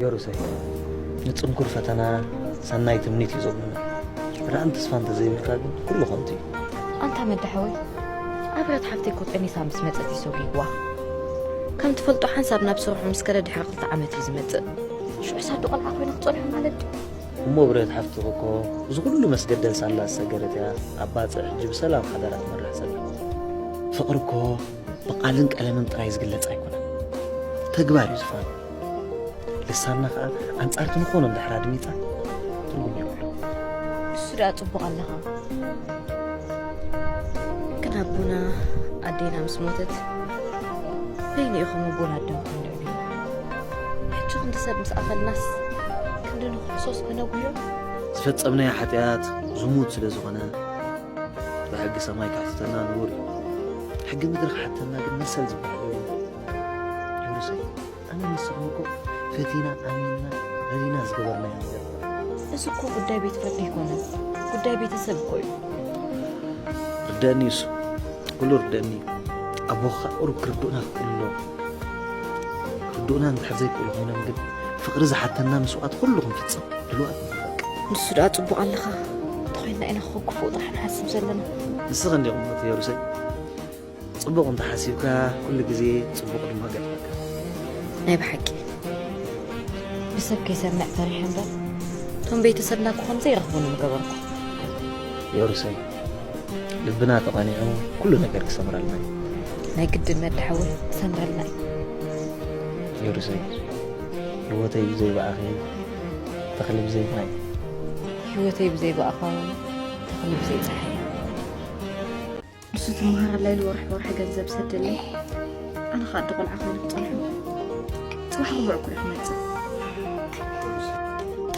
ዮሩሰይ፣ ንጽንኩር ፈተና ሰናይ ትምኒት እዩ ዘብሉና። ራእን ተስፋ እንተዘይብልካ ግን ኩሉ ከንቱ እዩ። ኣንታ መዳ ሓወይ፣ ኣብረት ሓፍተይ እኮ ጠኒሳ ምስ መጸት እዩ ሰጒግዋ። ከም ትፈልጦ ሓንሳብ ናብ ስርሑ ምስ ከደ ድሕሪ ክልተ ዓመት እዩ ዝመጽእ። ሽዑ ሳዱ ቆልዓ ኮይነ ክጸንሑ ማለት ድዩ? እሞ ብረት ሓፍትኺ እኮ እዚ ኩሉ መስገደል ሳላ ዝሰገረት እያ። ኣብ ባጽዕ ሕጂ ብሰላም ሓዳራ ትመርሕ ዘላ። ፍቕሪ እኮ ብቓልን ቀለምን ጥራይ ዝግለጽ ኣይኮነን። ተግባር እዩ ዝፋኖ። ልሳንና ከኣ ኣንጻር ትንኾኖ እንድሕር ኣድሚጻ ትርጉም የብሉ። ንሱ ደኣ ጽቡቕ ኣለኻ። ግን ኣቦና ኣዴና ምስ ሞተት በይኑ ኢኹም ኣቦና ኣደም ክንልዕሉ ኢና። ሕጂ ክንዲ ሰብ ምስ ኣኸልናስ ክንዲ ንኽሕሶስ ክነጉዮ። ዝፈጸምናዮ ሓጢኣት ዝሙት ስለ ዝኾነ ብሕጊ ሰማይ ክሕትተና ንቡር እዩ። ሕጊ ምድሪ ክሓተና ግን መሰል ዝበሃል የብሉን። ዮሩሰይ፣ ኣነ ንስኹም እኮ ፈቲና ኣሚንና ረዲና ዝገበርናዮ ነገር። እዚ እኮ ጉዳይ ቤት ፍርዲ ኣይኮነን፣ ጉዳይ ቤተሰብ እኮ እዩ። ርደአኒ እሱ፣ ኩሉ ርደአኒ እዩ። ኣቦኻ ቁሩብ ክርድኡና ክኽእሉ ኣለዎም። ክርድኡና እንድሕር ዘይክእሉ ኮይኖም ግን ፍቕሪ ዝሓተና መስዋእቲ ኩሉ ክንፍጽም ድልዋት ንኹን በቃ። ንሱ ደኣ ጽቡቕ ኣለኻ። እንተኾይንና ኢና ክፉእ ጥራሕ ንሓስብ ዘለና። ንስኺ እንዲኹም እቲ ዮሩሰይ። ጽቡቕ እንተሓሲብካ ኩሉ ግዜ ጽቡቕ ድማ ገጥመካ። ናይ ብሓቂ ብሰብ ከይሰምዕ ፈሪሐ እምበር እቶም ቤተሰብና እኮ ከም ዘይረኽቡኒ ምገበርኩ። ዮሩሰይ፣ ልብና ተቐኒዑ ኩሉ ነገር ክሰምረልና እዩ። ናይ ግድን መዳ ሓወይ ክሰምረልና እዩ። ዮሩሰይ፣ ህይወተይ ብዘይ ብኣኺ ተኽሊ ብዘይ ማይ። ህይወተይ ብዘይ ብኣኻ እውን ተኽሊ ብዘይ ጸሓይ። ንሱ ትመሃረላ ኢሉ ወርሒ ወርሒ ገንዘብ ሰደለይ። ኣነ ኸኣ ኣደ ቆልዓ ኮይነ ክጸንሖ። ጽባሕ ክቡዕ እኮ እየ ክመጽእ።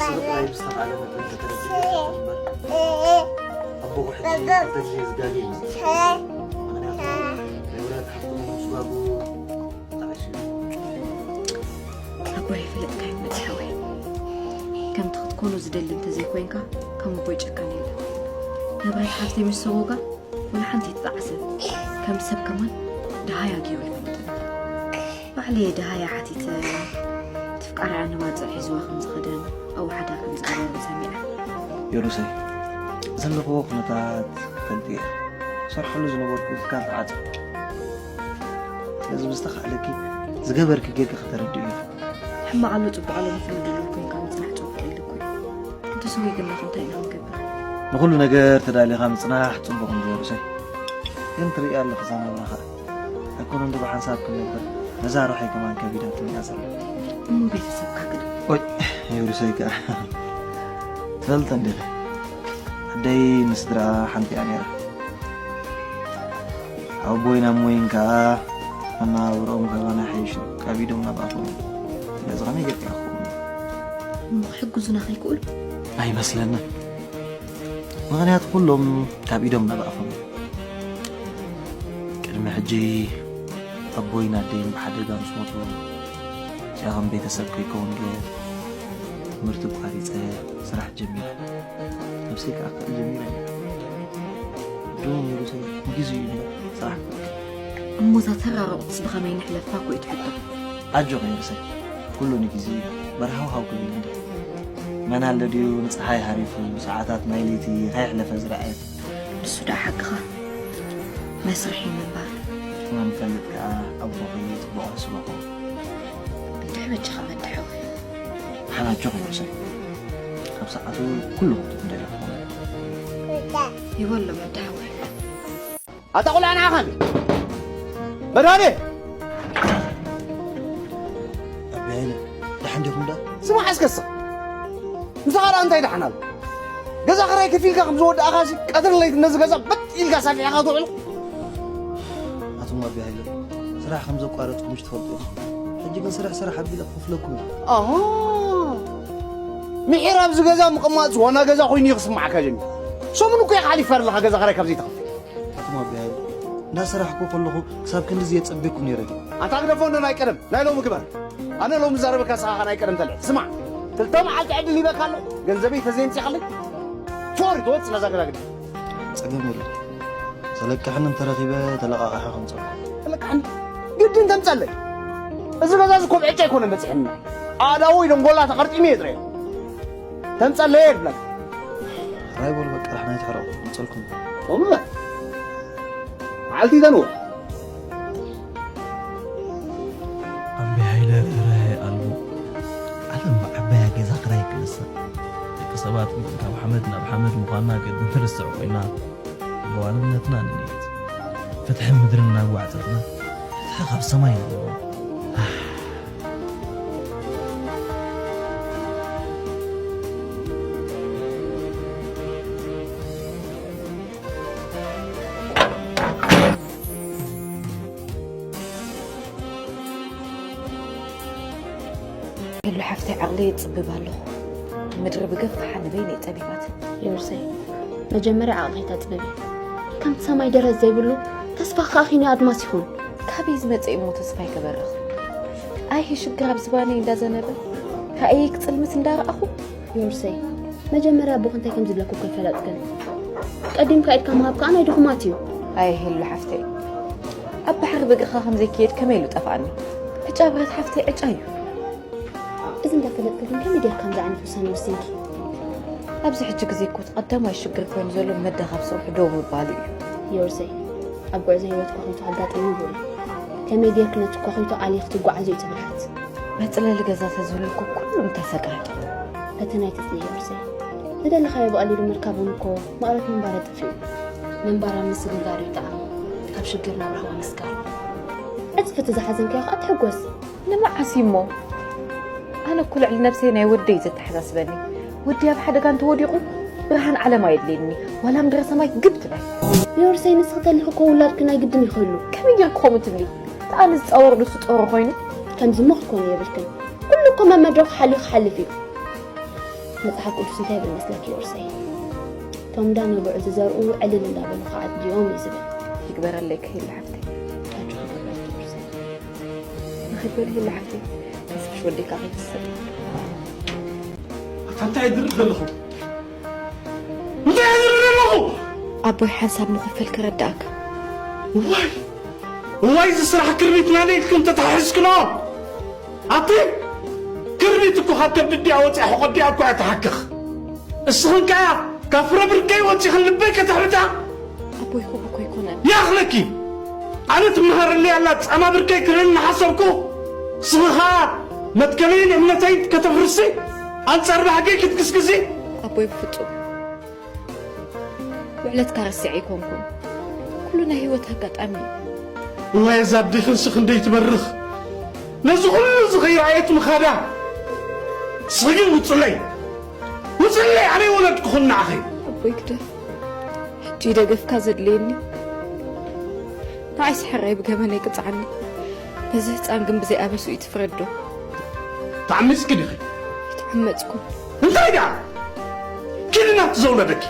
ስርናይ ብዝተኻእለ መጠን ተተረዲኡ ይሕተት እምበር፣ ኣቦኹ ሕጂ ክልተ ግዜ ዝጋገ ይመስል። ምኽንያቱ ናይ ውላድ ሓፍቲ ምስ ጓጉ ተዓሽዩ። ኣቦይ ኣይፈለጥካዮን መዳ ሓወይ። ከምቲ ክትኮኖ ዝደሊ እንተዘይኮይንካ፣ ከም ኣቦይ ጨካን የለን። መብራህቲ ሓፍተይ ምስ ሰጎጋ፣ ወላ ሓንቲ ኣይተጣዓሰን። ከም ሰብ ከማን ደሃያ ገይሩ ኣይፈልጥን። ባዕለይ ደሃያ ሓቲተ፣ ትፍቃርያ ንባጽዕ ሒዝዋ ከም ዝኸደን ኣብኡ ሓዳር ከም ዝገበሩን ሰሚዐ። ዮሩሰይ፣ ዘለኽዎ ኩነታት ፈልጥ እየ። ክሰርሐሉ ዝነበርኩ ትካል ተዓጽዩ። ስለዚ ብዝተኻእለኪ ዝገበርኪ ጌጋ ከተረድኡ ኢኺ። ሕማቕ ኣሎ ጽቡቕ ኣሎ ንኹሉ ድሉው ኮይንካ ምጽናሕ ጽቡቕ ኢሉ እኮ እዩ። እንተ ሰጉግና ከ እንታይ ኢና ክንገብር? ንኹሉ ነገር ተዳሊኻ ምጽናሕ ጽቡቕ እዩ ዮሩሰይ። ግን ትርእያ ኣለኺ እዛ ናብራ ኸኣ። ኣይኮነን ዶ ብሓንሳብ ክንነብር፣ ነዛ ርሖይ ከማን ከቢዳትኒ እያ ዘላ። እሞ ቤተሰብካ ግን? ኦይ፣ ዮሩሰይ ከኣ። ትፈልጠን ዲኺ? ኣደይ ንስድራኣ ሓንቲ እያ ነይራ። ኣቦይን ኣሞይን ከኣ መነባብሮኦም ካባና ይሓይሽ እዩ። ካብ ኢዶም ናብ ኣፎም እዩ። ስለዚ ከመይ ጌርካ ኢኻ ክኸውን? እሞ ክሕግዙና ከይክእሉ? ኣይመስለንን። ምኽንያቱ ኩሎም ካብ ኢዶም ናብ ኣፎም እዩ። ቅድሚ ሕጂ ኣቦይን ኣደይን ብሓደጋ ምስ ሞቱ፣ እዚኣ ከም ቤተሰብ ከይከውን ገይረ ትምህርቲ ኣቋሪጸ ስራሕ ጀሚረ። ነብሰይ ክኣክል ጀሚረ እየ። ድሮ ነይሩ ሰብ ንግዜኡ እዩ እምበር ስራሕ ክፈትሕ። እሞ እዛ ተራረቑትስ ብኸመይ ንሕለፋ እኮ እዩ እቲ ሕቶ። ኣጆኺ ርእሰይ፣ ኩሉ ንግዜኡ እዩ። በርሃው ሃው ክብል እንዲ። መን ኣሎ ድዩ ንጸሓይ ሃሪፉ ሰዓታት ናይ ለይቲ ከየሕለፈ ዝረኣየ? ንሱ ደኣ ሓቅኻ መስርሕ እዩ ምንባር። መን ይፈልጥ ከኣ ኣቦኺ ጽቡቕ ኣስበኹ። እንድሕር በጃኻ መዳ ሓወይ። ሓናጆ ከይወሰን። ኣብ ሰዓቱ ኩሉ ክፍትት እንደለኹ። ይበሎ መዳ ሓወይ። ኣታ ቆልዓ ንዓኻ እንዲ። መድሃኔ! ኣቢ ሃይለ፣ ደሓን ዲኹም ደኣ? ስማዕ እስከ እስኻ። ንስኻ ደኣ እንታይ ደሓን ኣሎ? ገዛ ክራይ ከፊልካ ከም ዝወዳእኻሲ ቀትርን ለይትን ነዚ ገዛ በጥ ኢልካ ሳፊሕኻ ትውዕል? ኣቱም ኣቢ ሃይለ፣ ስራሕ ከም ዘቋረጽኩምሽ ትፈልጡ ኢኹም። ሕጂ ግን ስራሕ ስራሕ ኣቢለ ክኸፍለኩም እየ። ኣሃ። ምሒር ኣብዚ ገዛ ምቕማጥስ ዋና ገዛ ኮይኑ እዩ ክስምዓካ ጀሚሩ። ሰሙን እኮ ኢኻ ሓሊፍካ ዘለኻ ገዛ ክራይ ካብ ዘይትኸፍል። ኣቱም ኣቢ ሃይለ፣ እንዳሰራሕኩ ከለኹ ክሳብ ክንድዚ የጸበኩም ነይረ ድዩ? ኣንታ ግደፎ እንዶ ናይ ቀደም፣ ናይ ሎሚ ግበር። ኣነ ሎሚ ዛረበካ ንስኻ ናይ ቀደም ተልዕል። ስማዕ፣ ክልተ መዓልቲ ዕድል ሂበካ ኣለኹ። ገንዘበይ ተዘየምጺኻለይ፣ ፎሪ ትወጽእ ነዛ ገዛ ግዲ። ጸገም የለን። ተለቅሕኒ እንተረኺበ ተለቃቒሐ ከምጸልኩ። ተለቅሕኒ? ግድን ተምጸለይ። እዚ ገዛ እዚ ኮብ ዕጫ ኣይኮነን በጺሕና። ኣእዳዉ ይደንጎላ ተቐርጢሙ እየ ጥረ። ተንጸለየ ይብለካ። ራይ በሉ በቃ፣ ራሕና ይትሕረቑ፣ ንጸልኩም። ጾም በል። መዓልቲ ይዘንዎ። ኣምቢ ሃይለ ፍረ ኣልቦ። ዓለም ብዓባያ ገዛ ክራይ ክነሳ። ደቂ ሰባት ግን ካብ ሓመድ ናብ ሓመድ ምዃንና ግድን ትርስዕ ኮይና። ብዋንነትና ንንየት። ፍትሒ ምድሪ እናጓዕጸጽና፣ ፍትሒ ካብ ሰማይ ንለምን። ሄሉ ሓፍተይ፣ ዓቕለይ ይጽብብ ኣለኹ። ምድሪ ብገፍሓ ንበይነይ ጸቢባትኒ። ዮርሰይ፣ መጀመርያ ዓቕልኺ ተጽብቢ። ከምቲ ሰማይ ደረት ዘይብሉ፣ ተስፋ ከኣ ኪንዮ ኣድማስ ይኹን። ካበይ ዝመጸ እሞ ተስፋይ ክበርኽ? ኣይሂ ሽግር ኣብ ዝባነይ እንዳዘነበ፣ ራእየይ ክጽልምት እንዳረኣኹ። ዮርሰይ፣ መጀመርያ ኣቦኺ እንታይ ከም ዝብለኪ እኮ ኣይፈለጥክን። ቀዲምካ ኢድካ ምሃብ ከኣ ናይ ድኹማት እዩ። ኣይ ሄሉ ሓፍተይ፣ ኣብ ባሕሪ ብእግርኻ ከም ዘይክየድ ከመይ ኢሉ ጠፍኣኒ? ዕጫ ብረት ሓፍተይ ዕጫ እዩ። እዚ እንዳፈለጥኪ ግን ከመይ ጌርካ ከምዚ ዓይነት ውሳነ ወሲንኪ? ኣብዚ ሕጂ ግዜ እኮ እቲ ቀዳማይ ሽግር ኮይኑ ዘሎ መዳ ካብ ሰብሑ ደው ምባሉ እዩ። ዮርሰይ፣ ኣብ ጉዕዞ ህይወት ኳኺቶ ከጋጥም ይኽእል እዩ። ከመይ ጌርኪ ነቲ ኳኺቶ ኣልይኺ ትጓዓዚ እዩ እቲ ብልሓት። መጽለሊ ገዛ ተዝህሉ እኮ ኩሉ ምተሰግረ። ፈተና ኣይትጽንሒ ዮርሰይ። ዝደለኻዮ ብቐሊሉ ምርካብ እውን እኮ መቐረት ምንባር የጥፍእ እዩ። ምንባር ኣብ ምስግጋር እዩ ጣዕሙ። ካብ ሽግር ናብ ራህዋ ምስጋር። ዕጽፊ እቲ ዝሓዘንካዮ ከኣ ትሕጎስ። ንመዓስ እዩ እሞ? ኣነ እኮ ልዕሊ ነብሰይ ናይ ወደይ ዘተሓሳስበኒ። ወደይ ኣብ ሓደጋ እንተወዲቑ ብርሃን ዓለም ኣየድልየኒ። ዋላ ምድረ ሰማይ ግብ ትበል። ዮርሰይ፣ ንስኺ ተሊኺ እኮ ውላድኪ ናይ ግድን ይኽህሉ። ከመይ ጌርኪ ከምኡ ትብሊ? ኣነ ዝጻወር ንሱ ጸወር ኮይኑ? ከምዚ እሞ ክትኮኒ የብልክን። ኩሉ እኮ መመድረኹ ሓልዩ ክሓልፍ እዩ። መጽሓፍ ቅዱስ እንታይ ይብል መስለኪ ዮርሰይ? እቶም ዳነጉዕ ዝዘርኡ ዕልል እንዳበሉ ክዓጽድዮም እዩ ዝብል። ይግበረለይ ክሂል ሓፍተይ። ኣጆኺ ይግበረልኪ ዮርሰይ። ንኺድ በሊ ሂል ሓፍተይ። ተስፍሽ ወዲካ ከይትሰጥ። ኣታ እንታይ ይድርብ ዘለኹ? እንታይ ይድርብ ዘለኹ? ኣቦይ ሓንሳብ ምኽፈል ክረዳእካ። ዋይ! ዋይ ዝስራሕ ክርቢት ናደይ ኢልክን ተታሒዝክኖ? ኣቲ ክርቢት እኮ ካብ ከብዲ ኣዲኣ ወፂኣ ሕቖ ኣዲኣ እኮ እያ ትሓክኽ። እስኽን ከኣ ካብ ፍረ ብርከይ ወፂኽን ልበይ ከተሕብጣ። ኣቦይ ክቡእ እኮ ኣይኮነን። ይኣኽለኪ። ኣነ ትመሃረለይ ኣላ ጻማ ብርከይ ክርእን እናሓሰብኩ፣ እስኺ ኸኣ መትከለይን እምነተይን ከተፍርሲ፣ ኣንጻር ባህገይ ክትግስግሲ። ኣቦይ ብፍጹም። ውዕለትካ ረሲዐ ኣይኮንኩን። ኩሉ ናይ ህይወት ኣጋጣሚ እዩ። እዋይ፣ እዛ ኣዴኽንሲ ክንደይ ትበርኽ። ነዚ ኩሉ እዚ ከይረኣየት ምኻዳ። እስኺ ግን ውፅለይ። ውፅለይ፣ ኣነ ወለድኩኽን ንዓኺ። ኣቦይ ግደፍ። ሕጂ ደገፍካ ዘድልየኒ። ንዓይስ ሕራይ ብገበነይ ቅፅዓኒ። በዚ ህፃን ግን ብዘይ ኣበሱ እዩ ትፍረዶ። ተዓሚፅኪ ዲኺ? ኣይተዓመፅኩን። እንታይ ደኣ? ኪዲ ናብቲ ዘውለደኪ።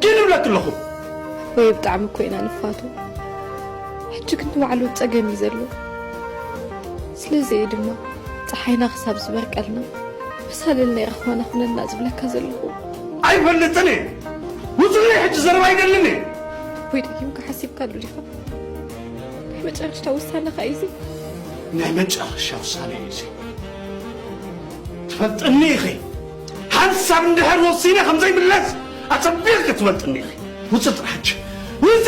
ኪዲ እብለኪ ኣለኹ። ኣቦይ ብጣዕሚ እኮ ኢና ንፋቱ። ሕጂ ግን ንባዕሉ ጸገም እዩ ዘሎ። ስለዚ እዩ ድማ ጸሓይና ክሳብ ዝበርቀልና መሳልልና ይረኽባና ኩነና ዝብለካ ዘለኹ። ኣይፈልጥን እየ። ውፅለይ፣ ሕጂ ዘረባ ኣይደልን እየ። ኣቦይ ደጊምካ ሓሲብካሉ ዲኻ? ናይ መጨረሽታ ውሳነኻ እዩ እዚ? ናይ መጨረሻ ውሳነ እዩ እዚ። ትፈልጥኒ ኢኺ። ሓንሳብ እንድሕር ወሲነ ከም ዘይምለስ ኣጸቢቕኪ ትፈልጥኒ ኢኺ። ውጺ ጥራሕ ሕጂ። ውጺ!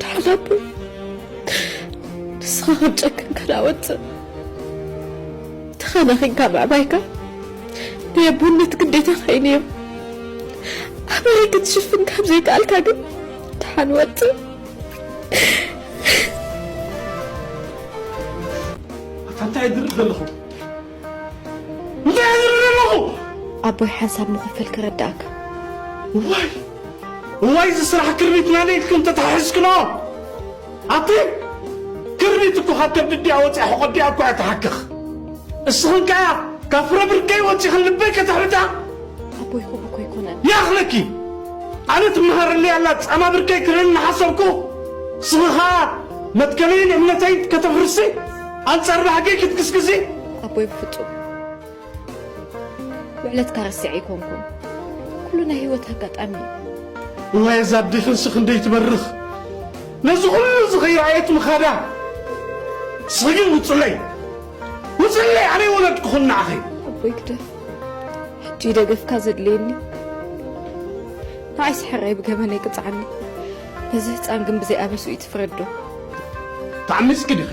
ደሓን ኣቦይ፣ ንስኻ ከም ጨከንካ ደኣ ወጽእ። ተኸናኺንካ ምዕባይካ ናይ ኣቦነት ግዴታኻ እዩ ነይሩ። ኣበይ ክትሽፍን ካብ ዘይከኣልካ ግን ደሓን ወጽእ። ኣታ እንታይ እድርብ ዘለኹ? እንታይ እድርብ ዘለኹ? ኣቦይ ሓንሳብ ምኽፈል ክረዳእካ። እዋይ! እዋይ፣ እዚ ስራሕ ክርቢት ናደይ ኢልክን ተተሓሒዝክንኦ። ኣቲ ክርቢት እኮ ካብ ከብዲ ኣዲኣ ወፂኣ ሕቖ ኣዲኣ እኮ እያ ትሓክኽ። እስኽን ከኣ ካብ ፍረ ብርከይ ወፂኽን ልበይ ከተሕብጣ። ኣቦይ ክቡእ እኮ ኣይኮነን። ይኣኽለኪ። ኣነ ትመሃረለይ ኣላ ጻማ ብርከይ ክርእን እናሓሰብኩ፣ እስኺ ኸኣ መትከለይን እምነተይን ከተፍርሲ፣ ኣንጻር ባህገይ ክትግስግሲ። ኣቦይ ብፍጹም። ለትካ ረሲዐ ኣይኮንኩን። ኩሉ ናይ ህይወት ኣጋጣሚ እዩ። እዋይ፣ እዛ ኣዴ ክንሲ ክንደይ ትበርኽ። ነዚ ኩሉ እዚ ከይረኣየት ምኻዳ። ንስኺ ግን ውፅለይ። ውፅለይ፣ ኣነ ይወለድኩኹን ንዓኺ። ኣቦይ ግደፍ። ሕጂ ደገፍካ ዘድልየኒ። ንዓይስ ሕራይ ብገበነይ ቅፅዓኒ። ነዚ ህፃን ግን ብዘይ ኣበሱ እዩ ትፍረዶ። ተዓሚፅኪ ዲኺ?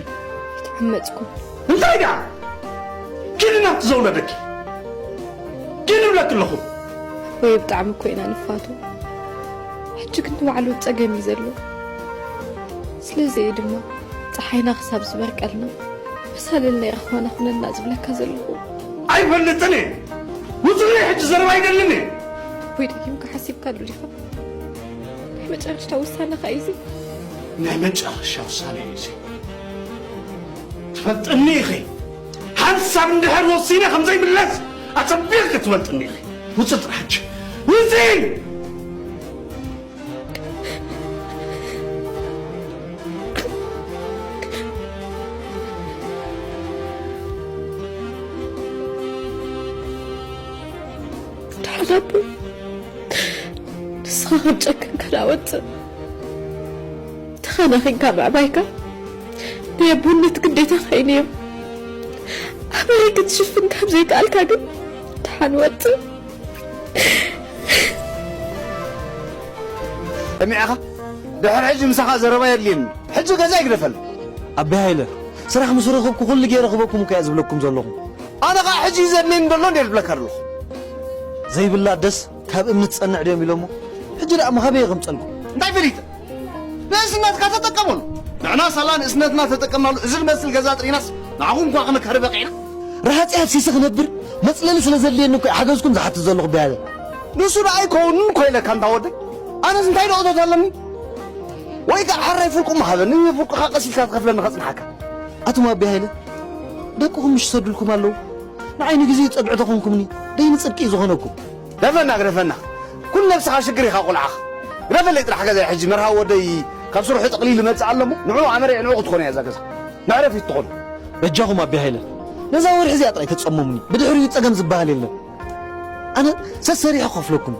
ኣይተዓመፅኩን። እንታይ ደኣ? ኪዲ ናብቲ ዘውለደኪ። ኪዲ እብለኪ ኣለኹ። ኣቦይ ብጣዕሚ እኮ ኢና ንፋቶ። ሕጂ ግን ንባዕሉ ጸገም እዩ ዘሎ። ስለዚ እዩ ድማ ጸሓይና ክሳብ ዝበርቀልና መሳልልና ይረኽባና ኩነና ዝብለካ ዘለኹ። ኣይፈልጥን እየ። ውጹለይ ሕጂ ዘረባ ኣይደልን እየ። ኣቦይ ደጊምካ ሓሲብካሉ ዲኻ? ናይ መጨረሽታ ውሳነኻ እዩ እዚ። ናይ መጨረሻ ውሳነ እዩ እዚ። ትፈልጥኒ ኢኺ። ሓንሳብ እንድሕር ወሲነ ከም ዘይምለስ ኣጸቢቕኪ ትፈልጥኒ ኢኺ። ውጺ ጥራሕ ሕጂ። ውጺ! ደሓን ኣቦይ፣ ንስኻ ከም ጨከንካ ዳወጽእ ተኻናኺንካ ምዕባይካ ናይ ኣቦነት ግዴታኻ እዩ ነይሩ። ኣበይ ክትሽፍን ካብ ዘይከኣልካ ግን ደሓን ወጽእ። ሰሚዕኻ? ድሕሪ ሕጂ ምሳኻ ዘረባ የድልየኒ። ሕጂ ገዛ ይግደፈለይ። ኣቢ ሃይለ፣ ስራሕ ምስ ረኸብኩ ኩሉ ገይረ ክበኩም እኮ እያ ዝብለኩም ዘለኹ። ኣነ ኸዓ ሕጂ እዩ ዘድልየኒ ዘሎ እንድየ ዝብለካ ዘለኹ። ዘይብላ ኣደስ ካብ እምኒ ትጸንዕ ድዮም ኢሎሞ? ሕጂ ደኣ መኻበየ ከምጸልኩም? እንታይ ፈሊጠ? ንእስነትካ ተጠቀመሉ። ንሕና ሳላ ንእስነትና ተጠቀምናሉ። እዚ ዝመስል ገዛ ጥሪናስ ንዓኹም እኳ ክንከሪ በቂዕና። ረሃጽ ኣብሲሰ ክነብር መጽለሊ ስለ ዘድልየኒ እኮ እየ ሓገዝኩም ዝሓትት ዘለኹ ብያለ። ንሱ ደኣ ኣይከውንን እኮ ኢለካ እንታ ወደይ። ኣነስ እንታይ ደቕቶት ኣለኒ? ወይ ከኣ ሓራይ ፍርቁ ምሃበኒ፣ ፍርቁኻ ቀስ ኢልካ ትኸፍለኒ ከጽንሓካ። ኣቱም ኣቢ ሃይለ፣ ደቅኹም ምሽ ይሰዱልኩም ኣለዉ። ንዓይ ንግዜ ጸግዒ ተኾንኩምኒ፣ ደይኒ ጽድቂ እዩ ዝኾነኩም። ግደፈና፣ ግደፈና። ኩሉ ነብስኻ ሽግር ኢኻ ቆልዓኻ። ግደፈለይ ጥራሕ ገዛይ ሕጂ መርሃዊ ወደይ ካብ ስርሑ ጥቕሊሉ ይመጽእ ኣሎ እሞ ንዕኡ ኣመረ ንዕኡ ክትኾን እያ እዛ ገዛ። መዕረፊት ትኾን። በጃኹም ኣቢ ሃይለ፣ ነዛ ወርሒ እዚኣ ጥራይ ተጸመሙኒ። ብድሕሪኡ ጸገም ዝበሃል የለን። ኣነ ሰሰሪሐ ክኸፍለኩም።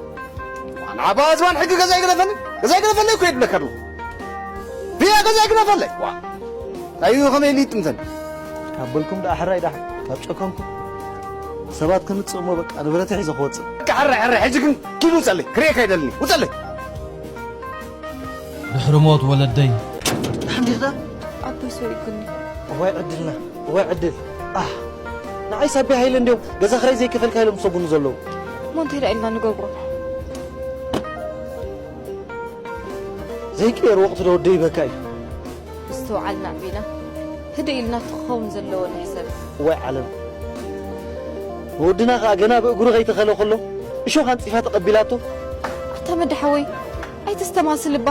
ንዓባ ዝባን ሕጊ ገዛይ ግደፈለይ፣ ገዛይ ግደፈለይ እኮ ይብለካ ኣለኹ። ብያ ገዛይ ግደፈለይ። ዋ። እንታይ እዩ ከመይ ኢሉ ይጥምተኒ? ካብ በልኩም ደኣ ሕራይ ደኣ፣ ካብ ጨከንኩም። ሰባት ከምጽእ እሞ በቃ ንብረተይ ሒዘ ክወጽእ። በቃ ሕራይ፣ ሕራይ፣ ሕጂ ግን ኪድ ውጸለይ፣ ክርእየካ ኣይደልኒ። ውጸለይ። ድሕሪ ሞት ወለደይ። ደሓን ዲኻ? ኣቦይ ሰሪቁኒ። እዋይ ዕድልና፣ እዋይ ዕድል። ኣህ፣ ንዓይ ሳቢ ሃይለ እንድዮም ገዛ ክራይ ዘይከፈልካ ኢሎም ዝሰጉኑ ዘለዉ። እሞ እንታይ ደኣ ኢልና ንገብሮ? ዘይቅየር ወቕቲ ዶ ወደይ ይበካ እዩ። ምስትውዓል ናዕቢና፣ ህድእ ኢልና እቲ ክኸውን ዘለዎ ንሕሰብ። እዋይ ዓለም። ንወድና ኸኣ ገና ብእግሩ ከይተኸለ ከሎ፣ እሾኽ ኣንጺፋ ተቐቢላቶ። ኣታ መዳ ሓወይ፣ ኣይተስተማስል እባ።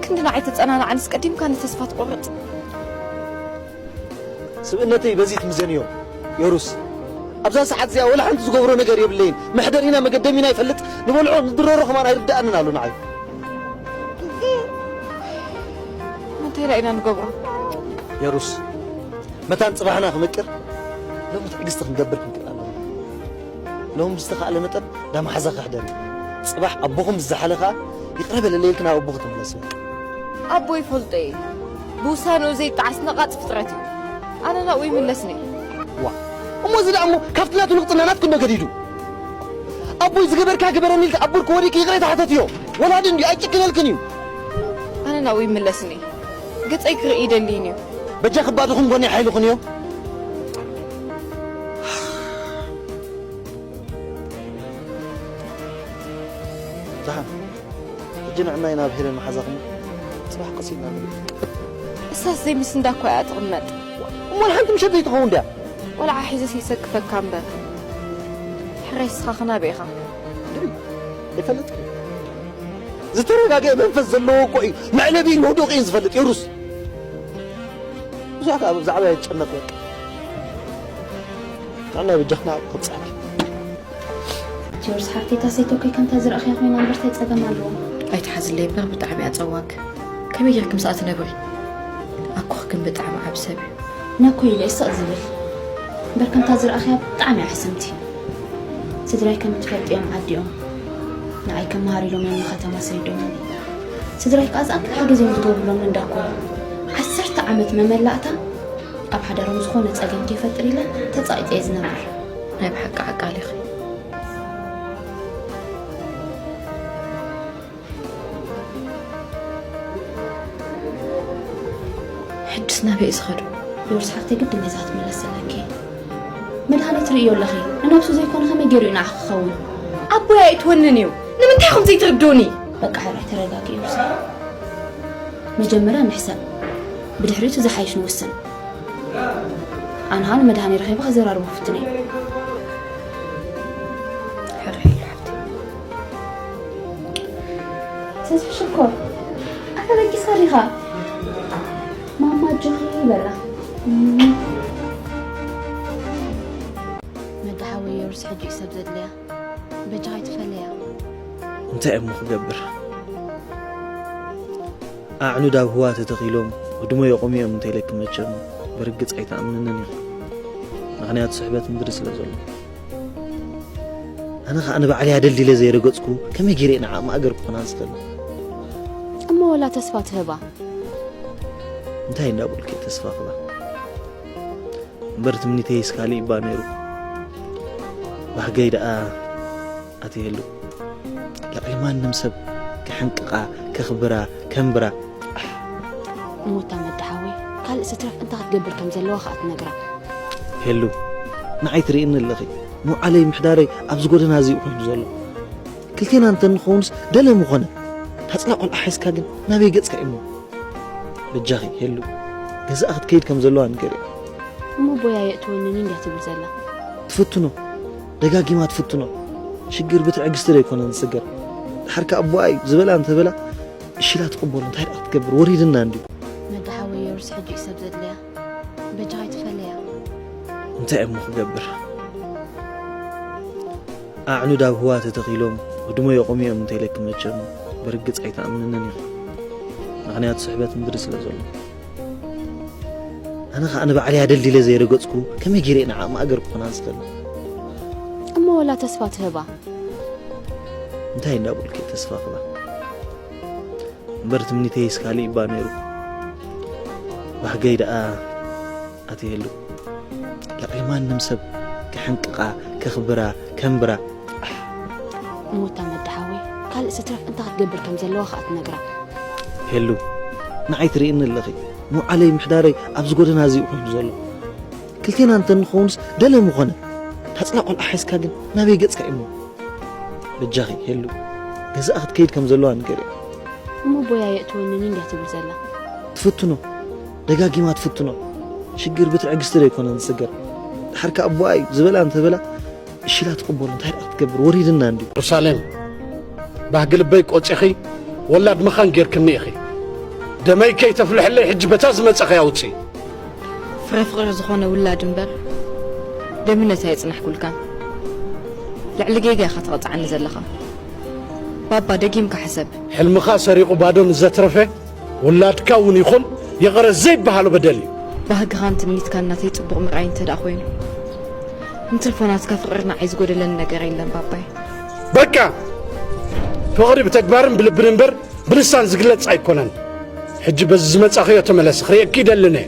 ክንድና ኣይተጸናንዓንስ ቀዲምካ ንተስፋ ትቆርጽ። ስብእነተይ በዚ ትምዘንዮ፣ የሩስ። ኣብዛ ሰዓት እዚኣ ወላ ሓንቲ ዝገብሮ ነገር የብለይን። መሕደሪና መገደሚና ይፈልጥ፣ ንበልዖ ንድረሮ ከማን ኣይርድኣንን ኣሎ ንዓይ። እንታይ ደኣ ኢና ንገብሮ? የሩስ፣ መታን ጽባሕና ክምቅር፣ ሎሚ ትዕግስቲ ክንገብር ክንክእል ኣለና። ሎሚ ብዝተኻእለ መጠን ዳ መሓዛ ክሕደር እዩ። ጽባሕ ኣቦኹም ዝዘሓለ ኸኣ ይቕረ በለለይ ኢልኪ ናብ ኣቦኺ ትምለሲ። ኣቦ ይፈልጦ እየ። ብውሳንኡ ዘይጠዓስ ነቓጽ ፍጥረት እዩ። ኣነ ናብኡ ይምለስኒ። ዋ፣ እሞ እዚ ደኣ እሞ ካብቲ ናቱ ንቕጽና ናትኩ እንዶ ገዲዱ። ኣቦይ ዝገበርካ ግበረኒ ኢልካ ኣቦርኪ ወዲኪ ይቕሬታ ሕተትዮ። ወላዲ እንድዩ ኣይጭክነልክን እዩ። ኣነ ናብኡ ይምለስኒ። ገጸይ ክርኢ ይደልይን እዩ። በጃ ክባድኹም ጎኒ ሓይልኹን እዮ። ደሓን። ሕጂ ንዕናይ ናብ ሄለን መሓዛኹም ጽባሕ ቀስ ኢልና ንብል። እሳስ ዘይምስንዳ እኮ እያ ትቕመጥ። እሞ ንሓንቲ ምሸት ዘይትኸውን ድያ? ቆልዓ ሒዘ ሲሰክፈካ እምበር። ሕራይ ስኻ ክናበ ኢኻ? ድሪ፣ ኣይፈልጥን። ዝተረጋገአ መንፈስ ዘለዎ እኮ እዩ መዕለቢን መውደቂን ዝፈልጥ የሩስ። ብዙሕ ከኣ ብዛዕባ ይጨነቕ በቃ። ንዕናይ በጃኽና ክብጻሕ። ጆርጅ ሓፍተይ፣ እታ ሰይተኮይ ከምታ ዝረኣኽያ ኮይና እምበር እንታይ ጸገም ኣለዎ? ኣይትሓዝለይ እምበር ብጣዕሚ እያ ጸዋግ። ከመይ ጌርኪ ምስኣ ትነብሪ? ኣኮኽ ግን ብጣዕሚ ዓቢ ሰብ እዩ። ነኮ ኢለ እዩ ስቕ ዝብል። እምበር ከምታ ዝረኣኽያ ብጣዕሚ እያ ሕስምቲ። ስድራይ ከም እትፈልጥዮም ዓዲኦም ንዓይ ከመሃር ኢሎም እዮም ንከተማ ሰዲዶምኒ። ስድራይ ከዓ ዝኣክል ሓገዝ እዮም ዝገብሩሎም እንዳኮ። ዓሰርተ ዓመት መመላእታ ኣብ ሓዳሮም ዝኾነ ጸገም ከይፈጥር ኢለ ተጻቒጠ እየ ዝነብር። ናይ ብሓቂ ዓቃል ኢኺ። ሕጅስ ናበይ እዩ ዝኸዱ? ዮርስ ሓፍተይ ግድን ነዛ ክትምለስ ዘለኪ። መድሃኒት ርእዮ ኣለኺ። ንነብሱ ዘይኮነ ከመይ ገይሩ እዩ ንዓኺ ክኸውን? ኣቦይ ኣይትወንን እዩ። ንምንታይ ኢኹም ዘይትርድኡኒ? በቃ ሕራይ ተረጋጊ ዮርስ። መጀመርያ ንሕሰብ። ብድሕሪቱ ዝሓይሽ ንውስን። ኣነ ኸኣ ንመድሃኒ ረኺበ ክዘራርቦ ክፍትን እየ። ሕራይ ኢሉ ሓፍተይ። ተስፍሽ እኮ ኣተበጊሳ ዲኻ? ማማ ኣጆኺ በላ። መዳ ሓወይ ዮርስ ሕጂ እዩ ሰብ ዘድልያ። በጃኻ ኣይትፈለያ። እንታይ እሞ ክገብር? ኣዕኑድ ኣብ ህዋ ተተኺሎም፣ ህድሞ የቑሙ እዮም እንተኢለኪ መቸም ብርግጽ ኣይትኣምንንን ኢኺ። ምኽንያቱ ስሕበት ምድሪ ስለ ዘሎ። ኣነ ኸኣ ንባዕለይ ኣደልዲለ ዘይረገጽኩ፣ ከመይ ገይረ እየ ንዓኣ ማእገር ክኾና ዝኽእል? እሞ ወላ ተስፋ ትህባ? እንታይ እንዳበልኩ እየ ተስፋ ክህባ? እምበር ትምኒተይስ ካሊእ እባ ነይሩ። ባህገይ ደኣ ኣትየሉ። ልዕሊ ማንም ሰብ ከሕንቅቓ፣ ከኽብራ፣ ከንብራ። እሞታ መዳ ሓወይ፣ ካልእ ስትረፍ እንታይ ክትገብር ከም ዘለዋ ኸኣ ትነግራ። ሄሉ፣ ንዓይ ትርእይኒ ኣለኺ። መውዓለይ ምሕዳረይ ኣብዚ ጎደና እዚ እዩ ኮይኑ ዘሎ። ክልቴና እንተንኸውንስ ደለ ምኾነ። ታጽላ ቆልዓ ሒዝካ ግን ናበይ ገጽካ እሞ? በጃኺ ሄሉ፣ ገዛኣ ክትከይድ ከም ዘለዋ ንገርያ። እሞ ቦያ የእትወንን እንድያ ትብል ዘላ። ትፍትኖ፣ ደጋጊማ ትፍትኖ። ሽግር ብትዕግስቲ ዶ ኣይኮነን ዝስገር? ድሓር ከኣ ኣቦኣ እዩ ዝበላ እንተበላ፣ እሺ ኢላ ትቕበሎ። እንታይ ደኣ ክትገብር? ወሪድና እንድዩ። መዳ ሓወይ ዮርስ ሕጂ እዩ ሰብ ዘድልያ። በጃኻ ኣይትፈለያ። እንታይ እሞ ክገብር? ኣዕኑድ ኣብ ህዋ ተተኺሎም፣ ህድሞ የቑሙ እዮም እንተኢለኪ መቸም ብርግጽ ኣይትኣምንንን ኢኺ። ምኽንያቱ ስሕበት ምድሪ ስለ ዘሎ። ኣነ ኸኣ ንባዕለይ ኣደልዲለ ዘይረገጽኩ፣ ከመይ ገይረ እየ ንዓኣ ማእገር ክኾና ዝኽእል? እሞ ወላ ተስፋ ትህባ። እንታይ እንዳበልኩ እየ ተስፋ ክህባ? እምበር ትምኒተይስ ካሊእ እባ ነይሩ። ባህገይ ደኣ ኣትየሉ። ልዕሊ ማንም ሰብ ከሕንቅቓ፣ ከኽብራ፣ ከንብራ። እሞታ መዳ ሓወይ፣ ካልእ ስትረፍ እንታይ ክትገብር ከም ዘለዋ ኸኣ ትነግራ። ሄሉ፣ ንዓይ ትርእይኒ ኣለኺ። መውዓለይ ምሕዳረይ ኣብዚ ጎደና እዚ እዩ ኮይኑ ዘሎ። ክልቴና እንተንኸውንስ ደለ ምኾነ። ታጽላ ቆልዓ ሒዝካ ግን ናበይ ገጽካ እሞ? በጃኺ ሄሉ፣ ገዛኣ ክትከይድ ከም ዘለዋ ንገርያ። እሞ ቦያ የእትወንን እንድያ ትብል ዘላ። ትፍትኖ፣ ደጋጊማ ትፍትኖ። ሽግር ብትዕግስቲ ዶ ኣይኮነን ዝስገር? ድሓር ከኣ ኣቦኣ እዩ ዝበላ እንተበላ፣ እሺ ኢላ ትቕበሎ። እንታይ ደኣ ክትገብር? ወሪድና እንድዩ። የሩሳሌም፣ ባህጊ ልበይ ቆጺኺ፣ ወላድ መኻን ጌርክኒ ኢኺ። ደመይ ከይተፍልሕለይ ሕጂ በታ ዝመጻኺ ኣውጺ። ፍረ ፍቕሪ ዝኾነ ውላድ እምበር፣ ደምነት ኣየጽናሕኩልካን። ልዕሊ ጌጋ ኢኻ ትቐጽዓኒ ዘለኻ። ባባ፣ ደጊምካ ሕሰብ። ሕልምኻ ሰሪቑ ባዶ ንዘትረፈ ውላድካ እውን ይኹን ይቕረ ዘይበሃሎ በደል እዩ። ባህግኻን ትምኒትካን ናተይ ጽቡቕ ምርኣይ እንተ ደኣ ኮይኑ፣ ንትርፎ ናትካ ፍቕሪ ንዓይ ዝጎደለኒ ነገር የለን ባባይ። በቃ! ፍቕሪ ብተግባርን ብልብን እምበር ብልሳን ዝግለጽ ኣይኮነን። ሕጂ በዚ ዝመጻኽዮ ተመለሲ፣ ክርእየኪ ይደልን እየ።